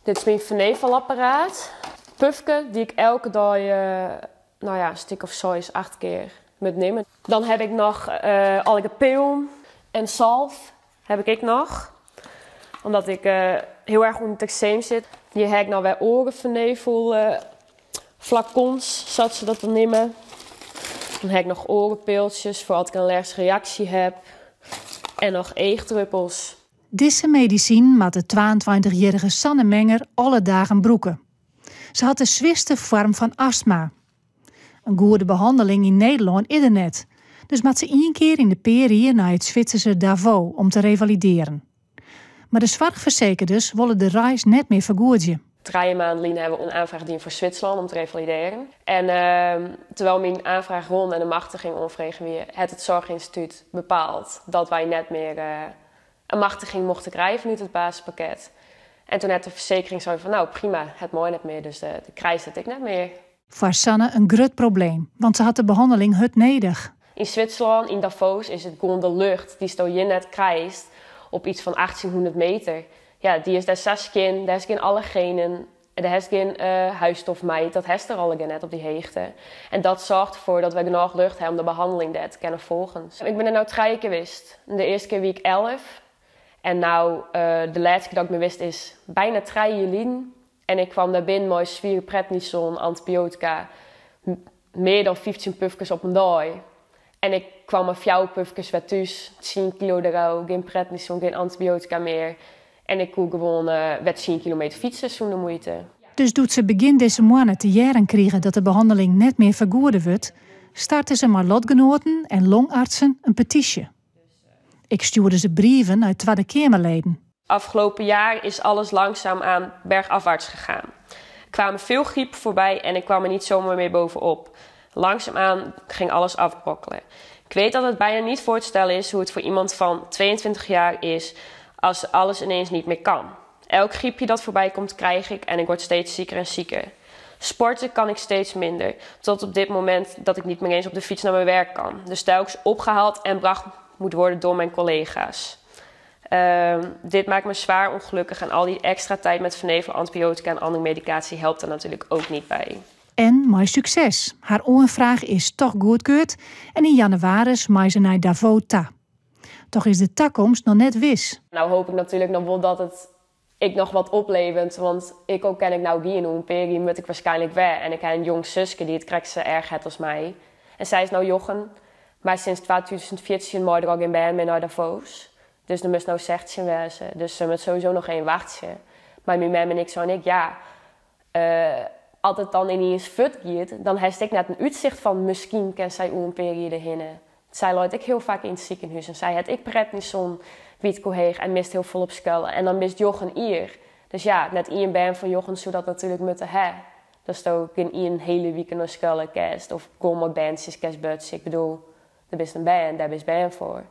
Dit is myn fernevelapparaat. Pufke dy't ik elke dei, no ja, in stik of seis, acht kear moat nimme. Dan ha ik noch allegear pillen en salve ha ik ek noch. Omdat ik hiel erch ûnder it ekseem sit. Hjir ha ik noch wer oare fernevelflakons, sa't se dat dan neame. Dan ha ik noch oare piltsjes foar as ik in allergyske reaksje ha. En noch eachdruppels. Dizze medisinen moat de 22-jierrige Sanne Menger alle dagen brûke. Se hat de swierste foarm fan astma. In goede behanneling yn Nederlân is der net. Dus moat se ien kear yn de pear jier nei it Switserske Davos om te revalidearjen. Mar de soarchfersekerders wolle de reis net mear fergoedzje. 3 maanden lyn ha we in oanfraach dien foar Switserlân om te revalidearjen. En terwyl myn oanfraach rûn en de machtiging oanfrege wie, hat it Zorginstituut bepaald dat wy net mear in machtiging mochten krije fanút it basispakket. En doe hat de fersekering sein fan: "No prima, it mei net mear, dus de krijst it ek net mear." Foar Sanne in grut probleem, want se hat de behanneling hurd nedich. Yn Switserlân, yn Davos, is it gewoan de lucht dy'tsto hjir net krijst op yts fan 1800 meter. Ja, dy is dêr sa skjin, dêr is gjin allergenen, dêr hast gjin huisstofmijt, dat hast der allegear net op dy hichte. En dat soarget derfoar dat wy genôch lucht ha om de behanneling dêr te kinnen folgjen. Ik bin der no trije kear west. De earste kear wie ik 11. En no, de lêste kear dat ik der west is byna 3 jier lyn. En ik kaam dêr binnen mei swiere prednison, antibioatika, mear dan 15 pufkes op in dei. En ik kaam mei fjouwer pufkes wer thús, 10 kilo derôf, gjin prednison, gjin antibioatika mear. En ik koe gewoan wer 10 kilometer fytse sûnder muoite. Dus doe't se begjin dizze moanne te hearren krige dat de behanneling net mear fergoede wurdt, starte se mei lotgenoaten en longartsen in petysje. Ek stjoerde se brieven nei Twadde Keamerleden. Afgelopen jaar is alles langzaam aan bergafwaarts gegaan. Er kwamen veel griep voorbij en ik kwam er niet zomaar meer bovenop. Langzaamaan ging alles afbrokkelen. Ik weet dat het bijna niet voor te stellen is hoe het voor iemand van 22 jaar is als alles ineens niet meer kan. Elk griepje dat voorbij komt, krijg ik en ik word steeds zieker en zieker. Sporten kan ik steeds minder, tot op dit moment dat ik niet meer eens op de fiets naar mijn werk kan. Dus telkens opgehaald en bracht moet worden door mijn collega's. Dit maakt me zwaar ongelukkig en al die extra tijd met vernevelen, antibiotica en andere medicatie helpt er natuurlijk ook niet bij. En mei sukses. Har oanfraach is dochs goedkeurd en yn jannewaris mei se nei Davos ta. Dochs is de takomst noch net wis. No hoopje ik natuerlik noch wol dat it ek noch wat opleveret, want ik ek kin ik no gean, in pear jier moat ik wierskynlik wer. En ik ha in jong suske dy't it krekt sa erch hat as my. En sy is no njoggen, mar sûnt 2014 mei der al gjin bern mear nei Davos. Dus dan moast no 16 wêze. Dus se moat sowieso noch even wachtsje. Mar myn mem en ik seinen ek, ja, as it dan yniens fuort giet, dan hast ek net in útsicht fan miskien kin sy in pear jier derhinne. Sy leit ek hiel faak yn it sikehûs en sy hat ek prednison, wit heech en mist hiel folle op skoalle. En dan mist Jochen jier. Dus ja, net ien bern fan Jochen soe dat natuerlik moatte ha. Datsto gjin ien hiele wike nei skoalle kinst of kom mei berntsjes kinst. Ik bedoel, do bist in bern, dêr bist bern foar.